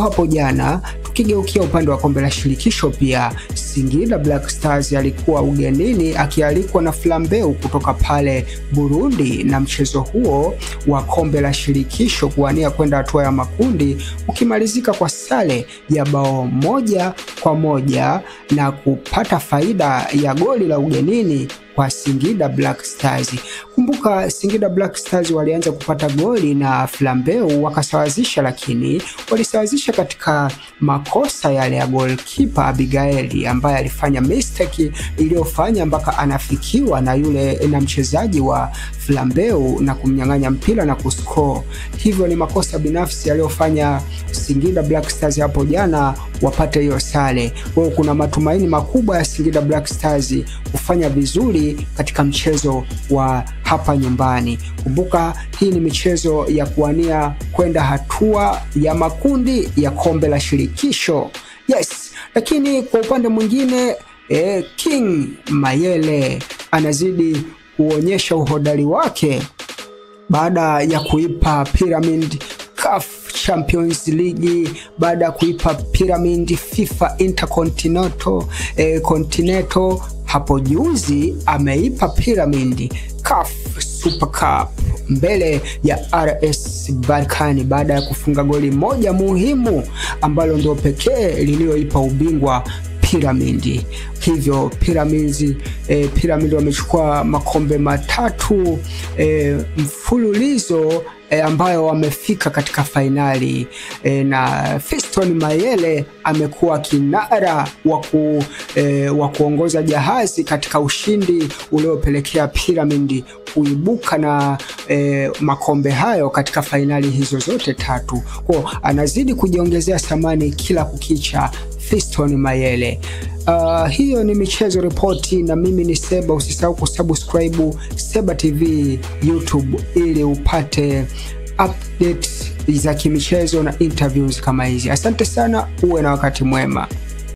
Hapo jana tukigeukia upande wa kombe la shirikisho, pia Singida Black Stars alikuwa ugenini akialikwa na Flambeu kutoka pale Burundi, na mchezo huo wa kombe la shirikisho kuwania kwenda hatua ya makundi ukimalizika kwa sare ya bao 1-1 na kupata faida ya goli la ugenini kwa Singida Black Stars. Kumbuka Singida Black Stars walianza kupata goli na Flambeu wakasawazisha, lakini walisawazisha katika makosa yale ya goalkeeper Abigail ambaye alifanya mistake iliyofanya mpaka anafikiwa na yule na mchezaji wa Flambeu na kumnyang'anya mpira na kuscore. Hivyo ni makosa binafsi aliyofanya Singida Black Stars hapo jana wapate hiyo sare. Kwa hiyo kuna matumaini makubwa ya Singida Black Stars kufanya vizuri katika mchezo wa hapa nyumbani. Kumbuka hii ni michezo ya kuwania kwenda hatua ya makundi ya kombe la shirikisho. Yes, lakini kwa upande mwingine King Mayele anazidi kuonyesha uhodari wake baada ya kuipa Pyramid CAF Champions League, baada ya kuipa Pyramid FIFA Intercontinental Continental. Hapo juzi ameipa Pyramid CAF Super Cup mbele ya RS Berkane baada ya kufunga goli moja muhimu ambalo ndio pekee lililoipa ubingwa Pyramid. Hivyo Pyramid wamechukua makombe 3 mfululizo ambayo wamefika katika fainali, na Fiston Mayele amekuwa kinara wa kuongoza jahazi katika ushindi uliopelekea Pyramid kuibuka na makombe hayo katika fainali hizo zote 3. Kwa anazidi kujiongezea thamani kila kukicha Fiston Mayele. Hiyo ni michezo ripoti na mimi ni Seba. Usisahau kusubscribe Seba TV YouTube ili upate updates za kimichezo na interviews kama hizi. Asante sana, uwe na wakati mwema.